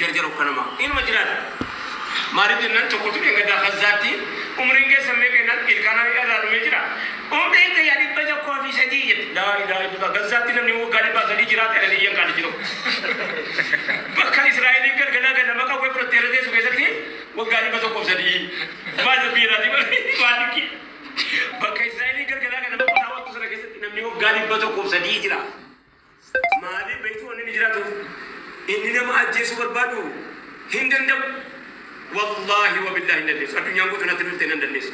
jarjaru kanama. Inuma jiraata. Maaliif jennaan tokkotu dheengaddaa Gazzaatti umriin keessan meeqa jennaan ilkaan irraa dhumee jira. Umriin kiyya 103 jette. Laa ilaaha illallah Gazzaatti namni waggaa 300 jiraata jedhanii iyyan qaali jiru. Bakka Israa'eliin galgalaa ganama qawwee fudhattee irra teessu keessatti waggaa 103. Maal dubbii irraatii maal dinqii. Bakka Israa'eliin galgalaa ganama qotaa ooltu sana keessatti namni waggaa 103 jira. Maaliif beektuu wanni inni jiraatuuf? Inni nama ajjeesuu barbaadu hin danda'u. Wallaahi wa billaahi hin dandeessu. Addunyaan guutuu natti duulte nan dandeessu.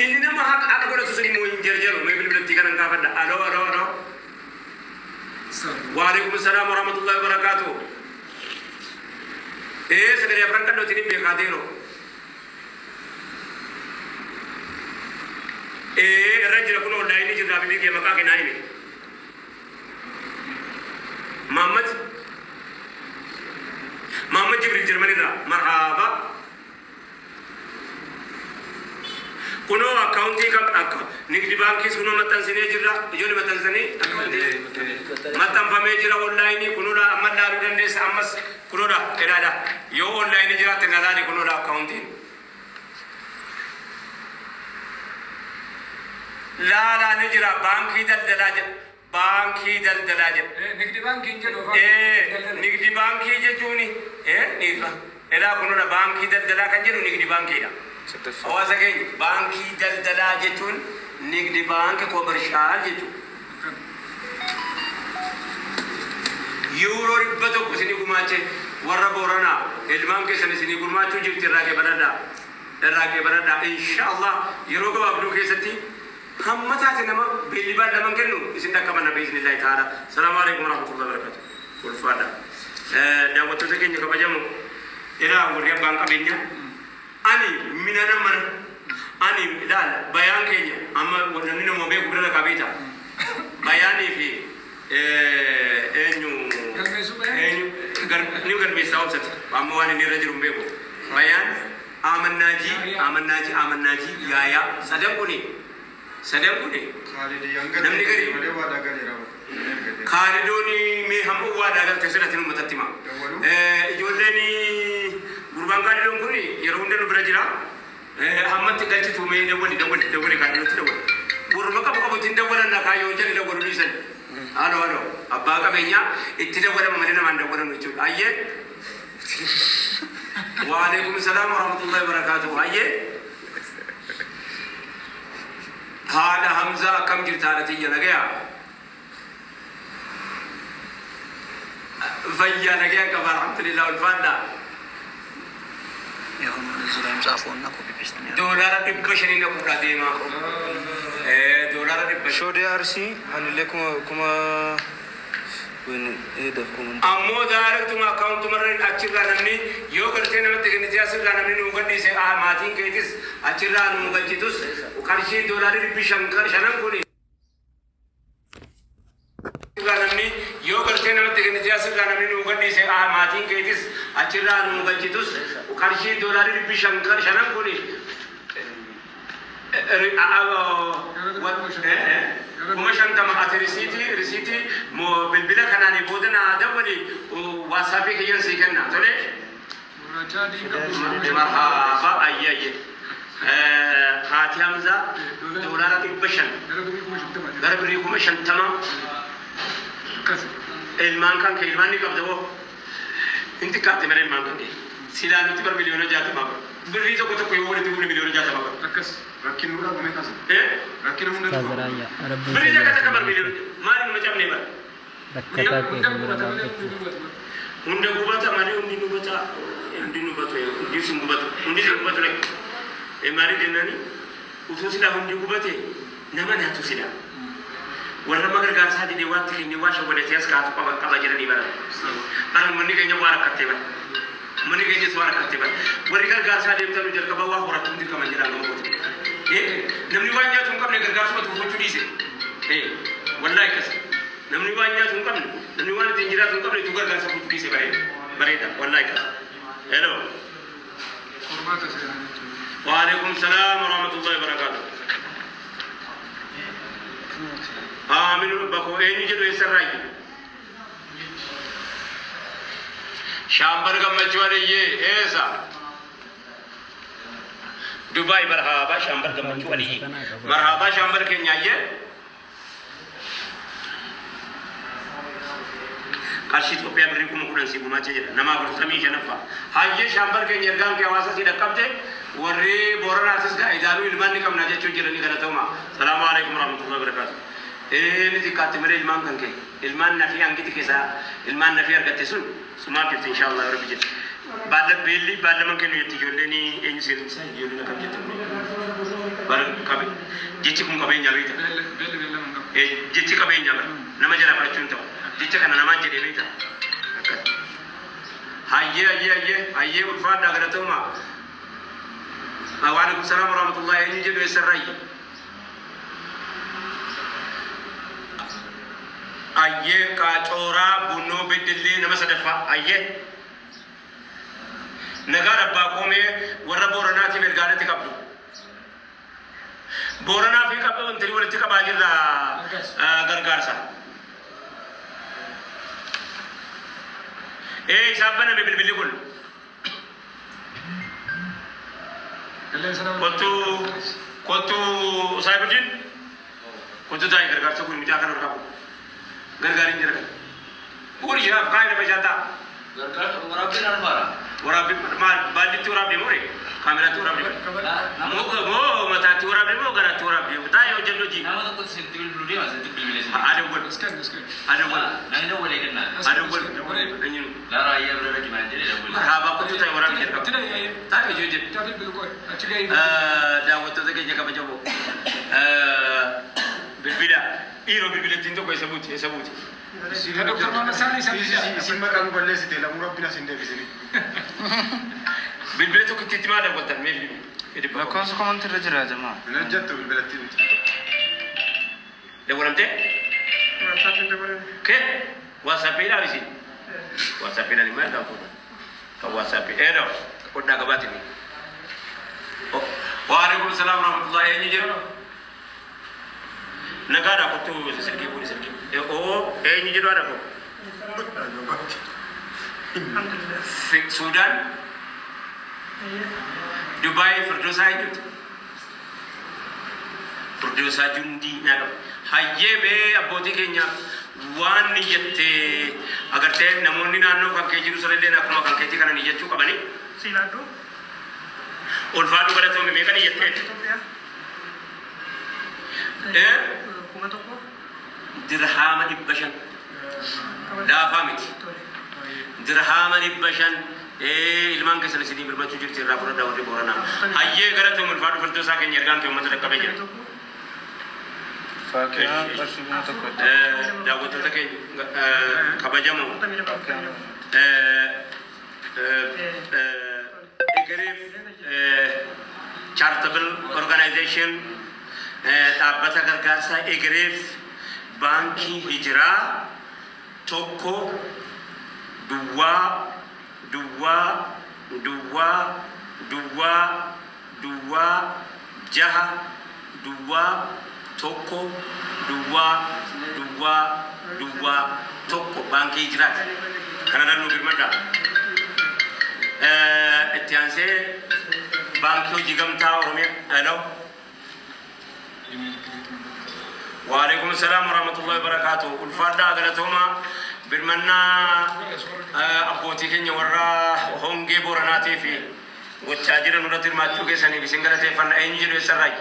Inni nama haqa haqa godhatu sun immoo hin jarjaru. Mee bilbilattii kanan gaafadha. Aloo aloo aloo. Waalaikum salaam wa rahmatullahi wa barakaatuh. Ee sagalee afran qallootiin hin beekaa deeroo. Ee irra jira kun onlaayinii jirra habibii kee maqaa kee naa himi. Maammad Maammad Jibriil Jarman irraa marhaaba. Kunoo akkaawuntii kam akka nigdi baankiis kunoo maxxansinee jirra ijoollee maxxansanii akkaawuntii maxxanfamee jira onlaayinii kunoodha amma laaluu dandeessa ammas kunoodha ilaala yoo onlaayinii jiraatte na laali kunoodha akkaawuntiin. Laalaa ni jira baankii daldalaa jedha baankii daldalaa jedha. Nigdi baankii hin jedhu afaan Ee daldala. nigdi baankii jechuun ee nigdi elaa kunoodha baankii daldalaa kan jedhu nigdi baankiidha. Hawaasa keenya baankii daldalaa jechuun nigdi baanki koomershaal jechuudha. Yuuroo 100 isinii gumaache warra Booranaa ilmaan keessan isinii gurmaachuu jirti irraa qeebaladhaa. Irraa qeebaladhaa. Inshaallah yeroo gabaabduu keessatti hamma taate nama beelli baallaman kennu isin dhaqqabanna biiznillahi ta'ala. Salaamu alaikum warahmatullahi wabarakatuh. Ulfaadha. Daawwattoota keenya kabajamoo ilaa warri abbaan qabeenyaa ani minana mana ani ilaal bayaan keenya amma namni nama beeku bira dhaqaa beekta. Bayaanii fi eenyu Galmeessuu bayaan? eenyu ni galmeessaa obsati amma waan inni irra jiru hin beeku. Bayaan Amannaajii Amannaajii Amannaajii Yaayaa sadan kuni sadan kuni namni gari Kaalidoon mee hamma waadaa galte sirratti uummatatti hima. Ijoolleen gurbaan kaalidoon kun yeroo hunda nu bira jira. Hammatti galchitu mee dawwali dawwali dawwali kaalidootti dawwali. Warruma qabu qabu ittiin dawwalan na kaayyoo jedhi dawwalu dhiisan. Halo halo abbaa qabeenyaa itti dawwalama malee namaan dawwalamu jechuudha. Ayyee. Waalaikum salaam warahmatullahi wabarakatuh. Ayyee. Haadha Hamzaa akkam jirta haadha tiyya nagayaa? Fayyaa nagayaan qaba alhamdulillah ulfaadha. የሆኑን እዚህ ላይም ጻፈውና ኮፒ ፔስት ነው ያደረገው። Doolaara 500 naquudhaa deema. Doolaara 500. Shoodee Arsii anillee kuma kuma wayne kuma Ammoo daarektuma akkaawuntumarra achirraa namni yoo gartee namatti kennite asirraa namni nuu gadhiise maatiin keetis achirraa nuu galchitus qarshiin doolaarri 500 kuni irraa namni yoo gartee namatti kennite asirraa namni nuu gadhiise maatiin keetis achirraa nuu galchitus qarshiin doolaarri 500 kuni 50,000 ati risiitii risiitii bilbila kanaanii booda naa dawwali waasaappii kiyyan sii kenna tole. Gurraacha adii qabu. Marhaaba ayye ayye. Haati Hamzaa doolaara 500 Gara birrii 50,000. gara birrii 50,000 Akkas. Ilmaan kan kee ilmaan ni qabda hoo hin xiqqaatte malee ilmaan kan kee silaa nuti bar miliyoona 60 bara birrii tokko tokko yoo walitti buune miliyoona 60 bara. Akkas. Rakkinuu dhabume kasa. Eh? Rakkina hunda Ustaaz dhufa. Raayyaa Rabbiin Birrii fayyaa takka takka bar isaa miliyoona maali nama cabnee bara. Rakkataa kee Hunda kan bira gubata malee dhaabbachuuf. hundi gubatu. Hunda gubata malee hundi gubata hundi gubatu hundi sun gubatu hundi sun gubatu lakki. Maali jennaani utuu silaa hundi gubate nama naatu silaa. Warra amma gargaarsaa didee waatti kennee waa shawwadatee as kaatu qaba qaba jedhanii bara. Bara manni keenya waa rakkattee bara. Manni keenyas waa rakkattee bara. Warri gargaarsaa deemtan jalqaba waa horachuun dirqama jedhaan gama kooti. Namni waan nyaatu hin qabne gargaarsuma tuffachuu dhiise. Wallaahi akkas. Namni waan nyaatu hin qabne namni waan ittiin jiraatu hin qabne tu gargaarsa fuuchuu dhiise bareeda. Bareeda wallaahi akkas. Hello. Qormaata seenaa jechuudha. وعليكم السلام ورحمة الله وبركاته. آمين بكو أين جدو يسرعي. Shaambal Gammachuu Aliyyee eessa? Dubaay. Marhaabaa Shaambal Gammachuu Aliyyee. Marhaabaa Shaambal keenyaayyee. Qarshii Itoophiyaa birrii 10,000 si gumaachee jira. Nama 45ffaa. Hayyee Shaambal keenya, ergaan kee hawaasa si dhaqqabte. Warri Booranaatis gaa idaanuu ilmaan ni qabna jechuu jiranii, galatooma. Salaamu alaikum warahmatullahi wabarakatuh. Ni xiqqaatti malee ilmaan kan kee ilmaan nafii hangiti keessaa ilmaan nafii argatte sun sumaaf jirti, inshallah rabbi jedhe. Baalla beelli baallaman kennu jetti ijoolleen. Eenyu seensa ijoolleen akkam jette kun bara qabe jechi kun qabeenya beekta. Beelli beellama hin qabu. Jechi qabeenya bara nama jalaa fudhachuu hin ta'u. Jecha kana namaan jedhee beekta. Akkas. Hayyee, hayyee, hayyee, hayyee, ulfaadhaa, galatooma. Waalaikum salaam warahmatullahi. Eenyu jedhu, eessarraayyi? Hayyee, Qaacooraa Bunnoo Beddellee, nama sadaffaa. Hayyee. Nagaa abbaa koomee, warra Booranaatiif ergaanatti qabdu. Booranaa fi qaba wanti walitti qabaa jirra gargaarsa. Ee, isaan baname bilbilli kun. Qilleensa nama. Kottu, kottu Saayibuddin. Kottu taa'ii gargaarsa kun mucaa kana qabu. Gargaariin jira kana. Bu'uuri ishaaf kaayee lafa ishaa ta'a. Waraabbiin alfaara. Waraabbii maal? Baallitti waraabdee moo kaameraatti waraabdee? Moo moo mataatti waraabdee moo garaatti waraabdee? Taa'ee hojjedhu hojii. Nama tokkotti sitti bilbiluu deema, sitti bilbilee sitti. Adawwal. Askan, askan. Adawwal. Namni dawwalee kennaa. Adawwal. Eenyu? Laara ayyaa bira dhaqi naan jedhee dawwalee. Marhaabaa, kottu taa'ee waraabbii jalqaba. Tida yaa'ee. Taa'ee hojii hojjedhu. Taa bilbilu qoy. Achi gahee. Daawwattoota keenya kabajamoo, bilbila dhiiroo bilbilattiin tokko eessa buuti, eessa buuti? Doktor Mohammad Sani isa bilbila. Isin maqaa nu balleessite, lamuu rabbiin as hin deebisini. Bilbila tokko itti maa daawwattan mee bilbila? Lakkoofsa komantii irra jira jamaa. Hin hojjettu bilbilattiin miti. Dawwalamtee? Kee WhatsAppiidhaaf isin WhatsAppiidhaan immoo ergaa fuudhan kan WhatsAppii eedoo qodhaa qabaatiin. Waalaikum salaam warahmatullahi. Eenyu jiru? Nagaadha, kottu silkii fuudhi, silkii. Oo, eenyu jedhu haadha koo? Suudaan, Dubaay, Firdoosaa eenyuti? Firdoosaa Jundii naa qaba. Hayyee, mee abbootii keenyaaf waan niyyattee agartee namoonni naannoo kan kee jiru sanillee akkuma kan keetii kana niyyachuu qabanii. Silaadhu. Ulfaadhu, galatoome. Meeqa niyyatteef? Itoophiyaa. Eh? 1000. Dirhaama 500. Laafaa miti. Tole. Dirhaama 500. Ilmaan keessan isinii birmachuu jirti, irraa fudhadhaa warri Booranaa. Hayyee, galatoome, ulfaadhu Firdoosaa keenya, ergaan kee uummata dhaqqabee jira. 1. Faakiyaa qarshii 1000. Daawwattoota keenya kabajamoo, 42. Egereef Charitable Organization, dhaabbata gargaarsaa Egereef, baankii Hijiraa, 1 0 0 0 0 0 6 0 1 0 0 0 0 1 baankii Hijiraati. Kana darbuu birmadhaa. Itti aansee baankii hojii gamtaa Oromiyaa. Hello. Waalaikum salaam warahmatullahi wabarakatuh. Ulfaadhaa, galatoomaa. Birmannaa abbootii keenya warra hongee Booranaatii fi gochaa jiran irratti hirmaachuu keessaniif isin galateeffanna. Eenyu jedhu, eessarraayi?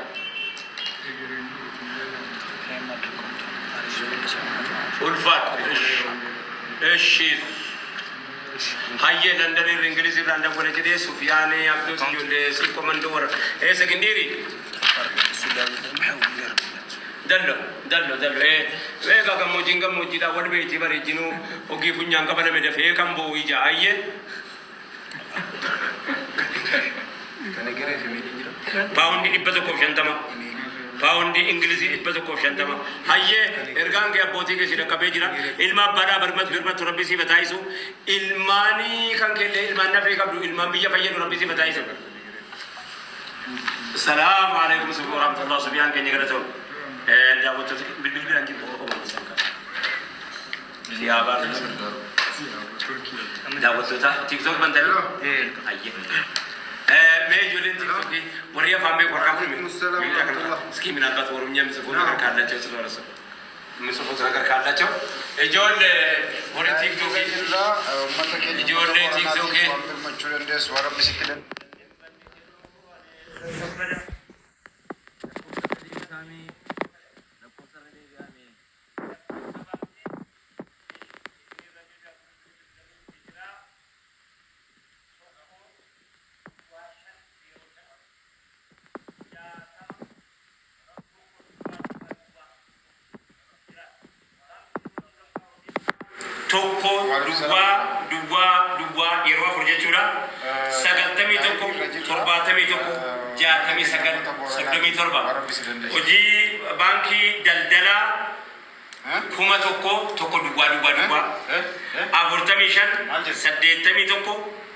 Ulfaadha. Eshi. Hayyee, London irra Ingiliz irraan dawwala jedhee Sufyaanii Abduu ijoollee si komandoo warra eessa Gindiiri? Dallo, dallo, dallo. Egaa gammoojjiin gammoojjiidha, wal beektii bareejjinuu hogii funyaan qabaname dafee kan boo'u ija. Hayyee. Kan egeree fi miidhiin jira. Paawundii 150. Paawundii Ingilizii 150. Hayyee, ergaan kee abbootii keessi dhaqqabee jira. Ilma abbaadhaa birmatu birmatu rabbi siif taayisu. Ilmaanii kan keellee ilmaan nafee qabdu, ilmaan biyya fayyadu rabbi siif taayisu. Salaamu alaikum warahmatullahi. Sufyaan keenya galatoon. Daawwattoota bilbil biraan jiru qofa qofa. Siyaabaa. Daawwattoota TikTok bantanii? Ayyee. Mee ijoolleen TikTok warri afaan beeku harkaa kun እስኪ ምናልባት ኦሮምኛ የሚጽፉ ነገር ካላቸው ስለሆነ ሰው የሚጽፉት ነገር ካላቸው ijoollee warri TikTok ijoollee TikTok Waan birmachuu dandeessu waan Rabbi sitti danda'u. Tokko duwwaa duwwaa duwwaa yeroo afur jechuudha. 91 71 69 37. Hojii baankii daldalaa 1000 1 duwwaa duwwaa duwwaa 45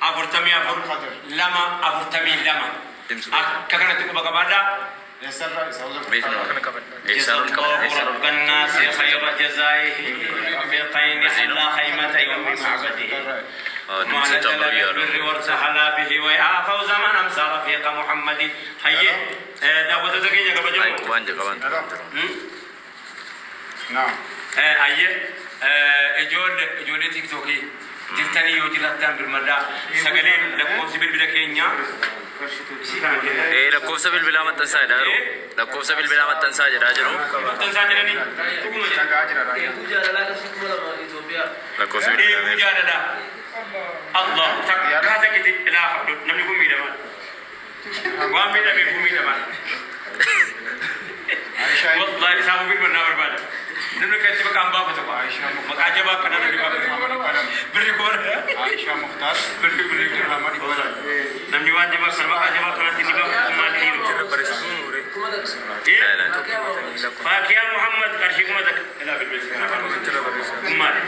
81 44 2 42 akka kanatti quba qabaadhaa. Eessarraa isa جزا الله رب الناس خير جزائه رفيقين على خيمة يوم معبده ما نزل بالبر وارتحل به ويا فوز من أمسى رفيق محمد. هيا دعوة تكينيا كبجمو. Waan qaban. Naam. Ayyee ijoollee TikTokii jirtanii yoo jiraattan birmadhaa sagaleen lakkoofsi bilbila keenyaa. Lakkoofsa bilbilaa maxxansaa jedhaa jiru. Lakkoofsa bilbilaa maxxansaa jedhaa jiru. Maxxansaa jedhanii dhuguma jedha. Dhagaa jira raayyaa. Lakkoofsa Eeguu bilbilaa. jaalalaa. Allah takkaa takkiti ilaa namni kun miidhamaa. Waan miidhameef kun miidhamaa. Aishaa Wallahi isaaf birmannaa barbaada. Namni kan itti maqaan baafatu maqaa jabaa akkanaa namni baafatu. Birri kuma Aishaa Mukhtaar. birri birri Lama dhibba lama. Namni waan jabaa kana maqaa jabaa kanatti ni baafatu maal dhiiru. Faakiyaa Muhammad qarshii 1000 ilaa bilbilsi kana afaan Maali?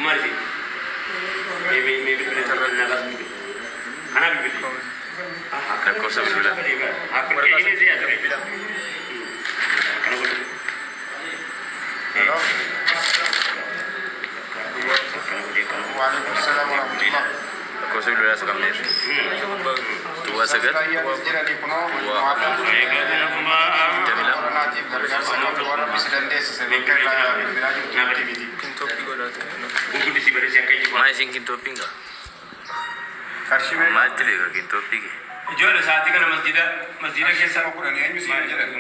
Maali? Mee mee mee bilbila na baas bilbila. Kana bilbila. Lakkoofsa bilbilaa. Appilikeeshinii si'a ture. Kana godhu. Hello. Kana godhee kana godhee. Waalaikum salaam wa rahmatullah. Lakkoofsa bilbilaa isa qabneerra. Duwwaa 9 Raayyaanis jiranii kunoo Booranaatiin gargaarsa qabdu waan Rabbi si dandeessise bakka irraa bilbilaa jirtu miti. Gurguddi si barreesse akka iji Maa isin kintooppiin gaa? Qarshii meeqa? Maalitti beeka kintooppii kee? Ijoollee sa'aatii kana masjida masjida keessa Kuma kudhan eenyu siin jedhan?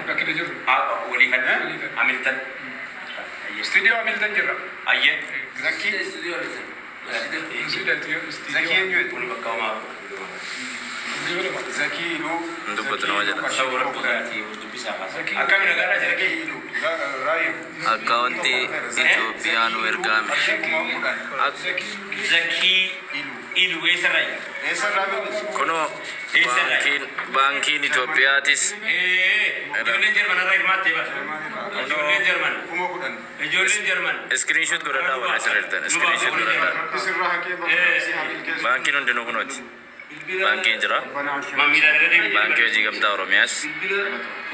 Bakki jirru. Walii kan Hamilton. Istiidiyoo Hamilton jirra. Ayyee. Zakii Istiidiyoo. Zakii eenyu jedhu? Kuni bakka homaa. Zakii Iluu. Hin dubbatu nama jedha. Ta'uu rakkoo isaatii dubbisaa kaasa. Akkami nagaadhaa jira Zakii Iluu. Raayyaa. Akkaawuntii Itoophiyaa nu ergaame. Qarshii 10,000. Zakii Iluu eessarraa jira? Eessarraa bilbiltu? Kunoo baankiin baankiin Itoophiyaatis Ijoolleen Jarman irraa hirmaattee bara. Ijoolleen Jarman. 10,000. Ijoolleen Jarman. Iskiriinshoot godhadhaa warra asirra jirtan. Iskiriinshoot godhadhaa. Rabbi sirraa haqee bakka si haa milkeessu. Baankiin hundinuu kunooti. Baankiin jira. Maamilaa irra deebi'ee. Baankii Hojii Gamtaa Oromiyaas.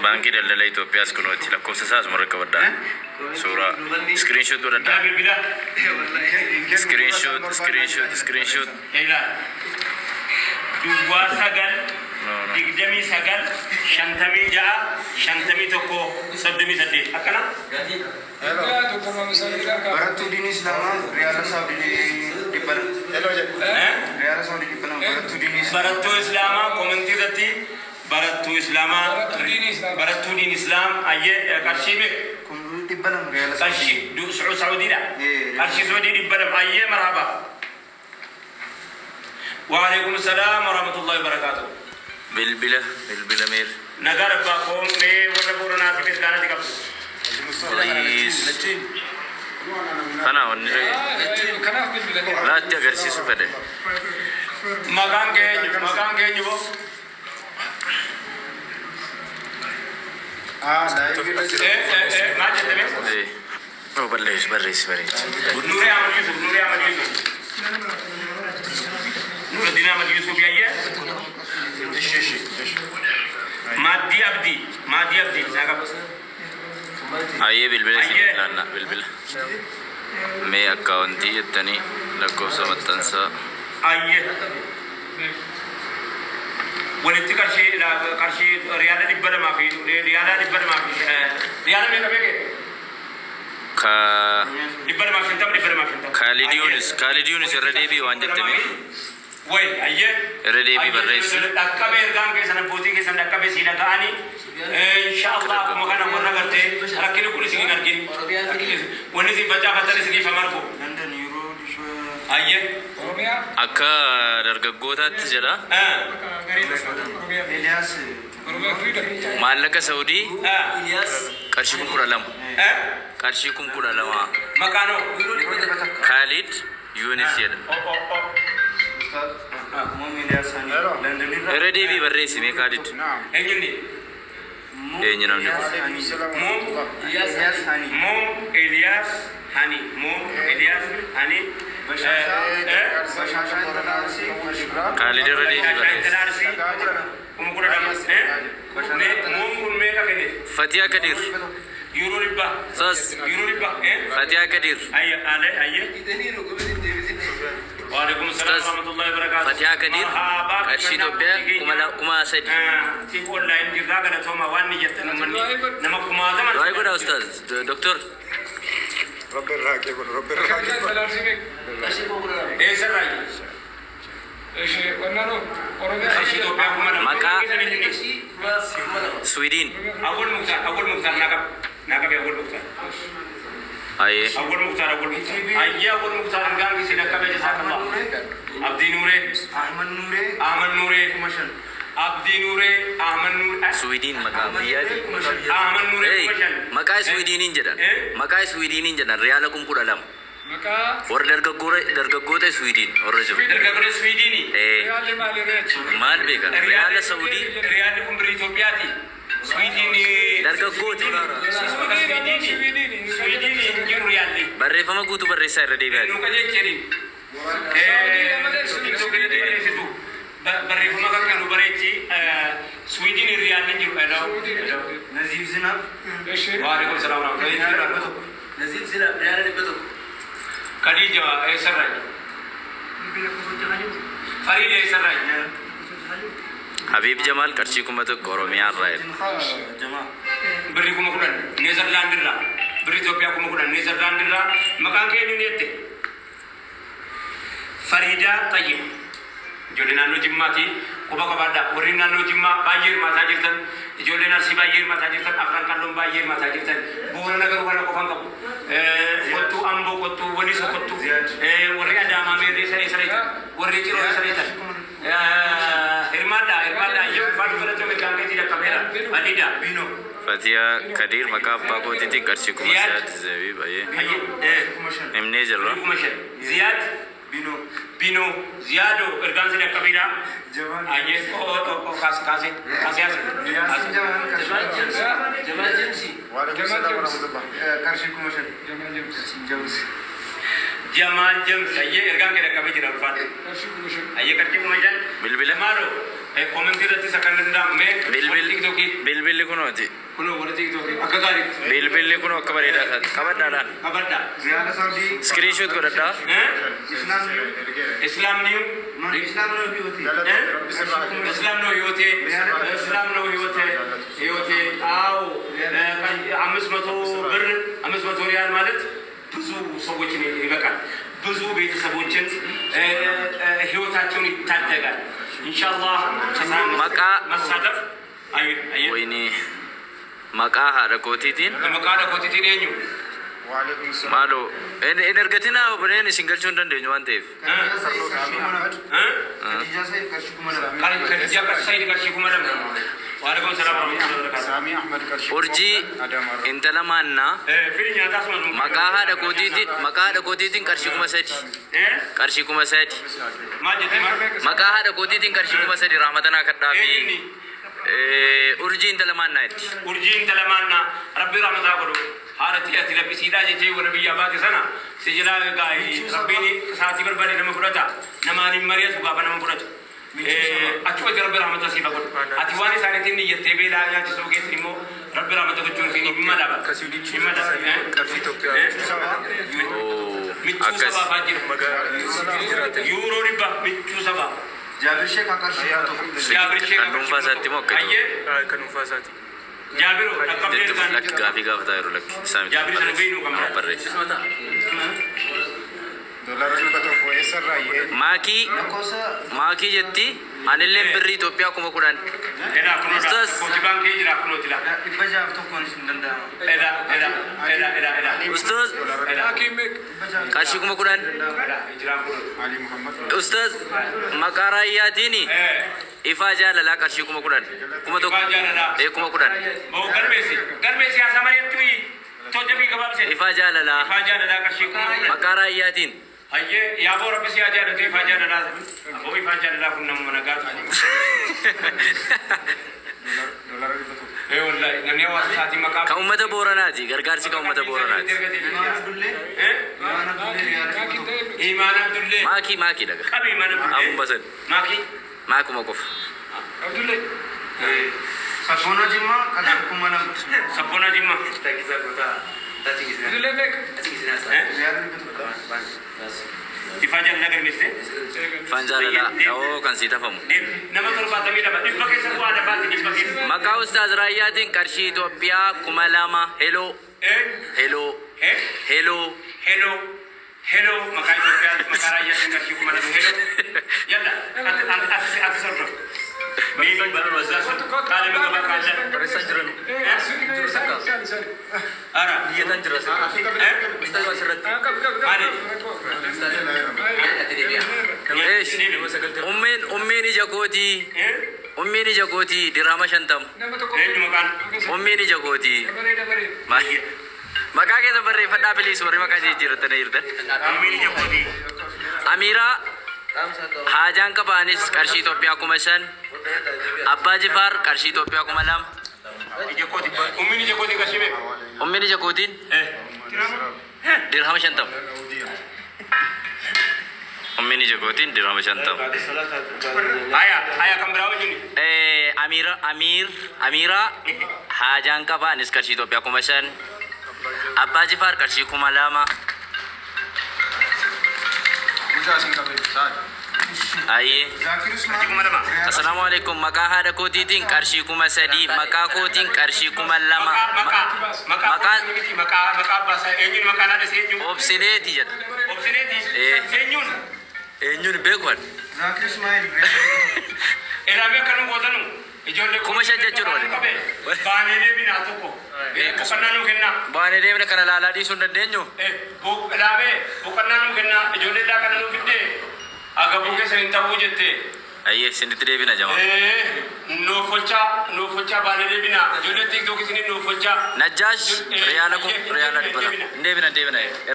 Baankii Daldala Itoophiyaas kunooti. Lakkoofsa isaa asuma irra qabadhaa. Suuraa iskiriinshoot godhadhaa. Bilbila. Iskiriinshoot, iskiriinshoot, iskiriinshoot. Ilaa. Duwwaa 9 No, no. 29 56 51 38 akkana. Dr. Mamusanii Dhagaa. Barattuu diinii Islaamaa Riyaala Saawudii 200. Hello jedhu. Riyaala Saawudii 200 barattuu diinii Islaamaa. Barattuu Islaamaa komentii irratti barattuu Islaamaa Barattuu diinii Islaamaa. barattuu diin Islaam ayyee qarshii meeqa? Kun 200 Riyaala Qarshii Saawudii. Saawudiidha. Eh. Qarshii Saawudii 200 ayyee marhaba. وعليكم السلام ورحمة الله وبركاته. Bilbila, bilbila meera. Nagaa rabbaa koo mee warra Booranaatiif ergaanati qabdu. Please. Kana wanni Kanaaf bilbilanii. laatti agarsiisu fedhe. Maqaan keenyu boo. Ah, live irra jira. Maal jette mee? Oh, barreessi, barreessi, barreessi. Nuree Ahmad Yusuf, Nuree Ahmad Yusuf. Nuruddin Ahmad Yusuf yayyee. Ishi ishi ishi. Maaddii Abdii, Maaddii Abdii naa qaba. Ayyee bilbila isin Ayyee. laanna bilbila. Mee akkaawuntii jettanii lakkoofsa maxxansaa. Ayyee. Walitti qarshii riyaala 200 fi riyaala 200 fi riyaala meeqa meeqa? Ka 250, 250. Kaalid Yuunus, Kaalid Yuunus irra deebii waan jettame. Way, ayyee. Irra deebii barreessi. Dhaqqabee ergaan keessan abbootii keessan dhaqqabee sii dhaga'anii. Inshaallah akkuma kana warra gartee rakkinni kun isin hin argin. Wanni isin facaafatan isiniif hamargu. London yuuroo dhibba. Ayyee. Oromiyaa. Akka dargaggootaatti jedha. Eliyaas. Oromiyaa Freedom. Maallaqa Saudii qarshii 12,000. Qarshii 12,000. Maqaanoo. Kaalid Yuunus jedha. Ustaaz. Muum Eliyaas Hani. London irraa. Irra deebii barreessi mee Kaalid. Eenyunni? Eenyu namni kun? Muum Eliyaas Hani. Muum Eliyaas Hani. Muum Eliyaas Hani. Bashaashaa intala Arsii. Kaalid irra deebii barreessi. 12,000. Muum kun meeqa kenne? Fatiyaa Kadir. Yuuroo 100. Sas. Yuuroo 100. Fatiyaa Kadir. Ayye, ale, ayye. Waalaikum salaam Ustaz, warahmatullahi wabarakatuh. Fatiyaa Kadir qarshii Itoophiyaa 3000. Siif online jirraa galatooma waan ni jettan uummanni nama kumaatama. Du'aa godhaa Ustaz. Doktor. Rabbi irraa kee godhu, Rabbi irraa kee godhu. Intala Arsii meeqa? Eessarraa? Ishee wannaan Oromiyaa. Qarshii Itoophiyaa 2000. Maqaa Swiidin. Awwal Muktaar, Awwal Muktaar naa qabe. Naa qabe Awwal Muktaar. Ayyee. Awwal Muktaar, Awwal Muktaar. Ayyee Awwal Muktaar ergaan kisee dhaqqabe jazakallah. Abdii Nuuree, Ahmad Nuuree. Ahmad Nuuree, 5,000. Abdii Nuuree, Ahmad Nuuree. Swiidin maqaa biyyaati. Ahmad Nuuree Hey, 5,000. maqaa Swiidiniin jedhan. Eh? Maqaa Swiidiniin jedhan riyaala 12,000. Maqaa Warra dargaggoota Swiidin warra jiru. Dargaggoota Swiidinii. Eh, Riyaalli maali reechi? maal beekan? Riyaala Saudii Riyaalli kun birrii Itoophiyaati. Swiidin. Dargaggoota. Swiidin hin jiru riyaalli. Barreeffama guutuu barreessaa irra deebi'aati. Nu qajeelcheni. Barreeffama kan kennu bareechi. Swiidin riyaalli hin jiru. Naziif Zinaab. Ishee. Waalaikum salaam warahmatullahi. Riyaala 100. Khadija eessarraa? Fariida eessarraa? Habiib Jamaal qarshii 1000 Oromiyaa irraa jedha. Jamaa. Birrii 10,000 Neezerlaand irraa. Birrii Itoophiyaa 10,000 Neezerlaand irraa. Maqaan kee eenyu jette? Fariidaa Xayyib. Ijoollee naannoo Jimmaati. Quba qabaadha. Warri naannoo Jimmaa baay'ee hirmaataa jirtan. Ijoolleen Arsii baay'ee hirmaataa jirtan. Afran Qalloon baay'ee hirmaataa jirtan. Boorana garuu kana qofaan qabu. Kottuu Amboo kottuu Waliso kottuu. Warri Adaamaa meerree isa eessa reetan. Warri Ciroo eessa reetan. Hirmaadha, hirmaadha. Ayyee ulfaatu galatoome gaangeetii dhaqqabeera. Adiidha. Bino. Fatiyaa Kadir maqaa abbaa kootiitiin qarshii 6,000 zabii baay'ee. Ayyee. 5,000. Himnee jirra. 5,000. Ziyaad Bino. Bino Ziyaado ergaan si dhaqqabeera. Jamaan. Ayyee kaase kaase kaase kaase. Yaasin Jamaan qarshii. Waalaikum salaam warahmatullah. Qarshii 5,000. Jamaa James. James. Jamaal James ayyee ergaan kee dhaqqabee jira ulfaatu. Qarshii 5,000. Ayyee qarshii 5,000. Bilbila. Maaloo koomentii irrattis akka hin danda'amne Bilbil tiktookii bilbilli kunooti. kunoo warri tiktookii akka gaariitti Bilbilli kunoo akka bareedaa isaati. Qabadhaadhaan. qabadha. Riyaala Saudii. Screenshot godhadhaa. Islaam. Islaam niyu Islaam ነው ህይወቴ። Rabbi sirraa haa kennu. እስላም ነው ህይወቴ፣ እስላም ነው ህይወቴ፣ ህይወቴ። አዎ 500 ብር 500 ሪያል ማለት ብዙ ሰዎችን ይበቃል። ብዙ ቤተሰቦችን ህይወታቸውን ይታደጋል። ኢንሻአላህ መሳተፍ አይ አይ Wayini maqaa haadha kootiitiin maqaa kootiitiin eenyu Waalaikum salaam. maaloo hin ergatinaa obboleen isin galchuu hin dandeenyu waan ta'eef. Khadija Said qarshii 2,000. Khadija Said qarshii 2,000. ከዲጃ ሰይድ qarshii 2,000. ወአለይኩም ሰላም ወረህመቱላሂ ወበረካቱህ። Saamii Ahmad qarshii Urjii Adaamaa irraa. intala maannaa Firii nyaataa suma maqaa haadha kootiitiin maqaa haadha kootiitiin qarshii 3,000 qarshii 3,000 maal jette maal maqaa haadha kootiitiin qarshii 3,000 raamatanaa kadhaa fi eenyunni urjii intala maannaa jetti. Urjii intala maannaa rabbi rahmataa godhu haadha ati laphisiidhaa jechee warra biyyaa baate sana si jalaa gaa'ii rabbiin sa'aatii barbaade nama fudhata namaan hin mari'atu gaafa nama fudhatu. Achumatti rabbi rahmataa siif godhu. Ati waan isaaniitiin niyyattee beelaa nyaachisuu keetiin immoo rabbi Rabbi rahmata gochuun fi hin mala. Hin mala. Michuu sabaa fa'aa jiru. Yuuroo dhibba michuu sabaa. Jaabir Sheek kan qarshii Jaabir Sheek Kan dhuunfaa isaatti moo akka Ayyee. Kan dhuunfaa isaati. Jaabiroo dhaqqabdee kan. Lakki gaafii gaafataa jiru lakki. Isaa miti Jaabir sana beeknu kan nama barreessa. Doolaara 100 eessarraa eenyu? Maakii maakii jetti anillee birrii Itoophiyaa 10,000. Edha kunuudha. Ustaas. Kooti baankii jira kunuuti la. 601 hin danda'ama. Edha edha edha edha edha. Ustaaz Maakiin meeqa? qarshii 10,000. Edha jiraan kunuuti. Ali Muhammad. Ustaaz maqaa raayyaatiin ifaa jaalalaa qarshii 10,000. 1,000. Ifaa jaalalaa. 10,000. Boo galmeessi. Galmeessi haasaa mari'attu tolcha fi gabaabse. Ifaa jaalalaa Ifaa jaalalaa qarshii 10,000. maqaa raayyaatiin. Hayyee yaaboo rabbi si haa jaalatu ifaa jaalalaa. Aboo ifaa jaalalaa kun namuma nagaatu. Doolaara 100. Ee wallahi namni hawaasa isaatiin maqaa. Kan uummata Booranaati. Gargaarsi kan uummata Booranaati. Eh? Imaan Abdullee riyaala Maakiin 100. ta'e Imaan Abdullee. Maakii maakii dhaga. Qabi Imaan Abdullee. Ammuma san. Maakii. Maakuma qofa. Abdullee. Sabboonaa Jimmaa qarshii 2,000. Sabboonaa Jimmaa. Abdullee meeqa? Eh? Riyaala 100. Ifaa jaalalaa galmeessite. Ifaan jaalalaa dhawoo kan sii tafamu. Nama 72 dhibba keessa bu'aa dabaati dhibba keessa. Maqaa Ustaaz Raayyaatiin qarshii Itoophiyaa 2,000. Heloo Eh? heloo Eh? heloo. Hello. Hello. Maqaa Itoophiyaa maqaa raayyaatiin qarshii 2,000 hello. Yalla. Ati ati ati sordof. Meebi barbaazaa sun qaalema gabaa kaashan. Isaani isaani isaani. Ara. Eh? Qabi qabi Maali? qabi. Eesh. Ummeen ummiin ija kootii. Eh? Ummiin ija kootii dirhama 50. Nama tokko. Eenyu maqaan? Ummiin ija kootii. Dabaree dabaree. Maqaa keessa barreeffadhaa biliis warri maqaa jijjiirratanii jirtan. Ummiin ija kootii. Amiiraa haajaan qabaanis qarshii Itoophiyaa 5,000. Abbaa Jifaar qarshii Itoophiyaa 2,000. Ija kootii. Ummiin ija kootii qarshii meeqa? Ummiin ija kootiin Eh? dirhama 50. Ummiin ija kootiin dirhama 50. Haya haya kan biraa wajjin. Amiira Amiir Amiiraa haajaan qabaanis qarshii Itoophiyaa 5,000. Abbaa Jifaar qarshii 2,000. Bulchaa isin qabee sa'a. Ayyee. Zaakir Usmaan. 2,000. Assalaamu alaikum. Maqaa haadha kootiitiin qarshii 3,000. Maqaa kootiin qarshii 2,000. Maqaa maqaa maqaa Maqaa- kootii miti maqaa maqaa abbaa eenyuun maqaan haadha ishee eenyu? Obsineeti jedha. Obsineeti. Eh. Eenyuun? Eenyuun beeku ani? Zaakir Ismaa'il riyaala 100. Ilaamee akka nu gootanu ijoollee 5,000 jechuudha waliin. Baanee deebinaa tokko. Boqonnaa nuu kennaa. Baanee deemna kana laalaa dhiisuu hin dandeenyu. Ilaamee boqonnaa nuu kennaa ijoollee laa kana nuu fiddee agabuu keessa hin ta'uu jette. Ayyee isinitti deebina jamaa. Nuuf folchaa nuuf folchaa baanee deebinaa ijoollee tiiktook isinii nuuf folchaa. Najjaash riyaala 200. Hin deebina hin deebina.